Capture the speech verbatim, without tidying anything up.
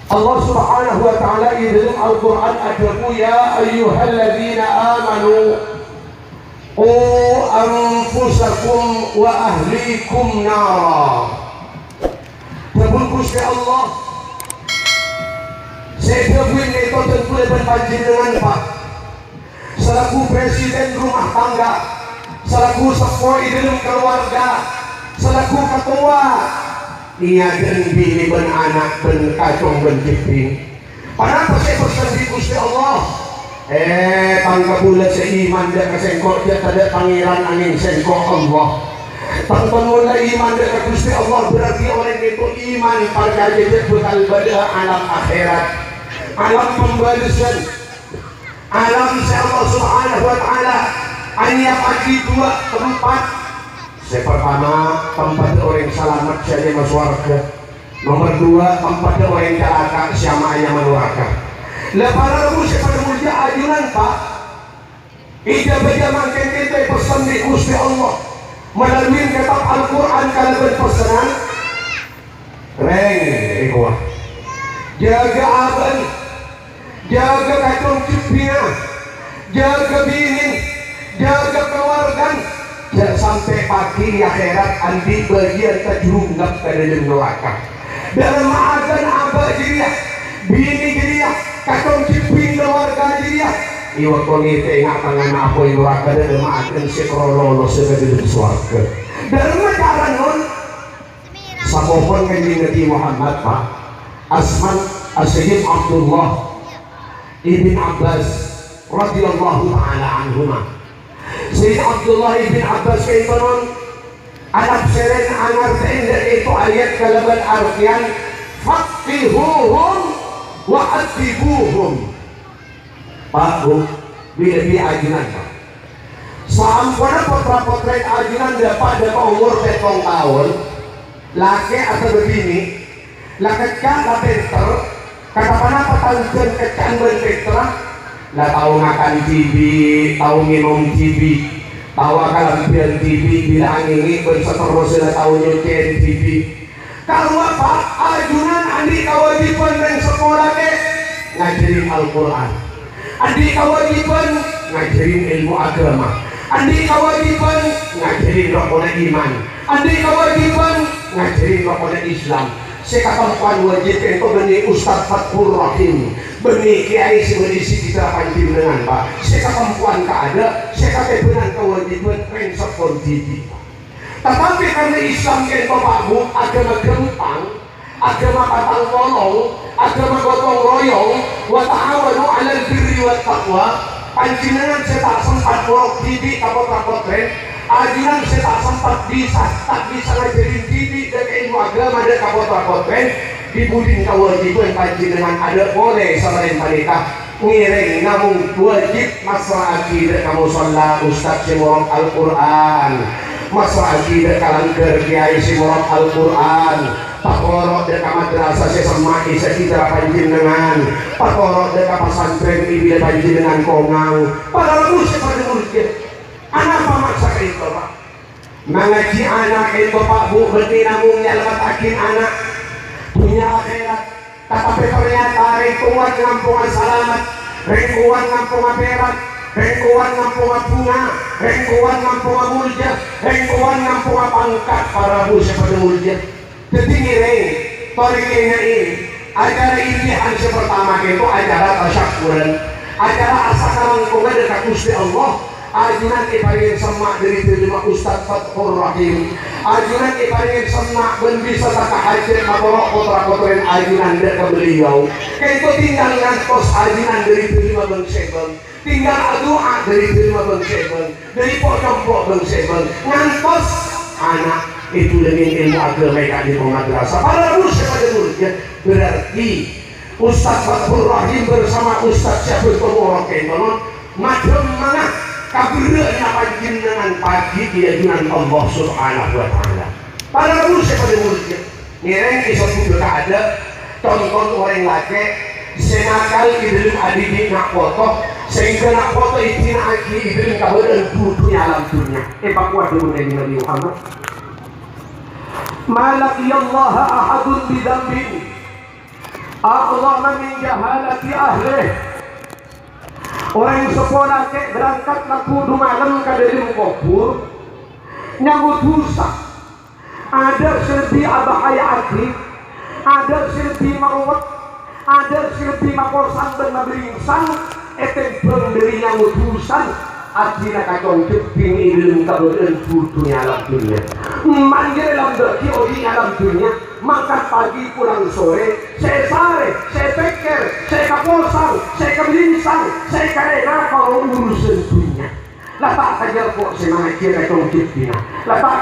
Allah Subhanahu wa Ta'ala è dâlem Al-Qur'an adhâbu, "Ya ayyuhalladzina amanu, qu anfusakum wa ahlikum nara." Dhâbuna Ghustè Allah, sè èdhâbuwi ka'dinto dhân kaulâ bân panjhennengngan, Pak. Salaku presiden rumah tangga, salaku seppo è dâlem kaluwarga, salaku katowa, nèyadhân binè bân ana' bân kacong bân jhebbhing. Ponapa sè èpessen bi' Ghustè Allah? Eh, tang kaulâ sè iman dâ' ka sèngko', dâ' tadâ' Pangèran angèng sèngko' Allah. Tang-tang mon la iman dâ' ka Ghustè Allah, berarti orèng ka'dinto iman parcajâ jhâ' bhâkal bâdâ'â alam akhèrat, alam pembalasan. Alam sè Allah Subhanahu wa Ta'ala anyèyapaghi duwâ' tempat. Sè partama, tempatta orèng salamet sè ajhâ' masowarghâ. Nomer duwâ', tempatta orèng calaka' sè ama-, nyama noraka. La, para rabu sè padâ molja, ajunan, Pak. È jhâ-bâjâ mangkèn ka'dinto èpessen bi' Ghustè Allah melalui kitab Al-Qur'an kalabân pessennan, rèng, rèng kowa. Jâgâ abâ'na. Jâgâ kacong jhebbhingnga, jâgâ binèna, jâgâ kaluwargana, jhâ' sampè' paghi è akhèrat andi' bâgiyân tajrungngep ka dâlem noraka. Dâremma abâ'na abâ' jârèya, binè jârèya, kacong jhebbhing kaluwarga jârèya, è bâkto ngètènga tengnga'anna apoy noraka, dâremma abâ'na sè terro lolossa ka dâlem sowarghâ. Dâremma carana, non? Sapopon Kanjeng Nabi Muhammad, Pak, asmana Sayyid Abdullah ibn Abbas radhiyallahu ta'ala anhuma. Sayyid Abdullah ibn Abbas ka'dinto, non, anafsèrèn, angartè'èn dâ' ka'dinto ayat kalabân artèyan, "Faqqihuhum wa addibuhum." Pak, Bu, bi-, bi' ajunan, Pak. Saamponna potra-potrèn ajunan dâpa' dâ' ka omor pèttong taon, lakè' otabâ binè, la kècca' la pènter, katapanapa tanjhân kècca'an bân pènterra, la tao ngakan dhibi', tao ngènom dhibi', tao akalambhiyân dhibi', bilâ angèngè' bân saterrossa la tao nyocè'èn dhibi'. Karowa, Pak, ajunan andi' kawâjibhân rèng seppo lakè', ngajhâri Al-Qur'an. Andi' kawâjibhân ngajhâri èlmo aghâma. Andi' kawâjibhân ngajhâri rokonna iman. Andi' kawâjibhân ngajhâri rokonna Islam. Sè katempowan wâjib ka'dinto bânnè Ustadz Fathur Rahim, bânnè kèyaè sè bâdâ è sakètara panjhennengngan, Pak. Sè katempowan kaadâ', sè katèbhânan kawâjibhân rèng seppo dhibi', Pak. Tatapè karna Islam ka'dinto, Pak, Bu, aghâma ghâmpang, aghâma patang polong, aghâma gotong royong, "Wa ta'awanu 'alal birri wat taqwa." Panjhennengngan sè ta' sempat morok dhibi' ka potra-potrèn, ajunan sè ta' sempat bisa, ta' bisa ngajhâri dhibi' dâ' ka èlmo aghâma dâ' ka potra-potrèn, dhi-budhina kawâjibhân panjhennengngan adâ' polè sasalèn panèka. Ngèrèng, namong wâjib massra'aghi dâ' ka mosolla ustad sè morok Al-Qur'an, massra'aghi dâ' ka langghâr kèyaè sè morok Al-Qur'an, patoro' dâ' ka madrasah sè semma' è sakètara panjhennengngan, patoro' dâ' ka pasantrèn è bilâ panjhennengngan kongang. Para rabu sè padâ molja, anapa maksa ka'dinto, Pak? Mangajhi ana' ka'dinto, Pak, Bu, bânnè namong nyalamettaghi ana' dhunnya akhèrat. Tatapè tarnyata rèng kowat ngamponga salamet, rèng kowat ngamponga pèrak, rèng kowat ngamponga bhunga, rèng kowat ngamponga molja, rèng kowat ngamponga pangkat, para rabu sè padâ molja. Dhâddhi ngèrèng, torè kèngaè, acara impian sè partama ka'dinto acara tasyakuran, acara asakalangkongan dâ' ka Ghustè Allah. Ajunan èparèngè semma' dâri dâlemma Ustad Fathur Rahim. Ajunan èparèngè semma' bân bisa taka hajhât matoro' potra-potrèn ajunan dâ' ka beliau. Ka'dinto tinggal ngantos ajunan dâri dâlemma bâng-sèbâng. Tinggal adu'a dâri dâlemma bâng-sèbâng. Dâri po'-compo' bâng-sèbâng. Ngantos ana' èdhulângè èlmo aghâma è ka'dinto madrasah. Para rabu sè padâ molja, berarti Ustad Fathur Rahim bersama Ustad Syabul Tomorok ka'dinto, non, madhemmanga kaberrâ'ânna panjhennengngan paghi è ajunan Allah Subhanahu wa Ta'ala. Para rabu sè padâ molja, ngèrèng èsebbhut kaadâ', conto orèng lakè' sè nakal è dâlem adhidhi' na' poto, saèngghâ na' poto èdina'aghi è dâlem kabâdâ'ân budhunya alam dhunnya. Èpakowat dâ' Nabi Muhammad. "Ma laqiyallaha ahadun bidzambin." A'dhamu min jahalati ahli. Orèng seppo lakè' berangkat lagghu' dumalem ka dhâlem kobhur, nyanggu dhusa. Adâ' sè lebbi abhâhaya'aghi, adâ' sè lebbi marowet, adâ' sè lebbi makosan bân mabringsang ètèmbhâng dhâri nyanggu dhusa. Ajina kacong jebbhing è dhâlem kabâdâ'ân bhudhuna alam dhunnya. Manjâr èlambâ'aghi odi'na alam dhunnya, mangkat pagi pulang sore, sè èsarè, sè èpèkkèr, sè èkaposang, sè èkabringsang, sè èkarèna karo urusan dhunnya. La ta' kajâ' ko' sè mangajiyâ kacong jebbhingnga. La ta'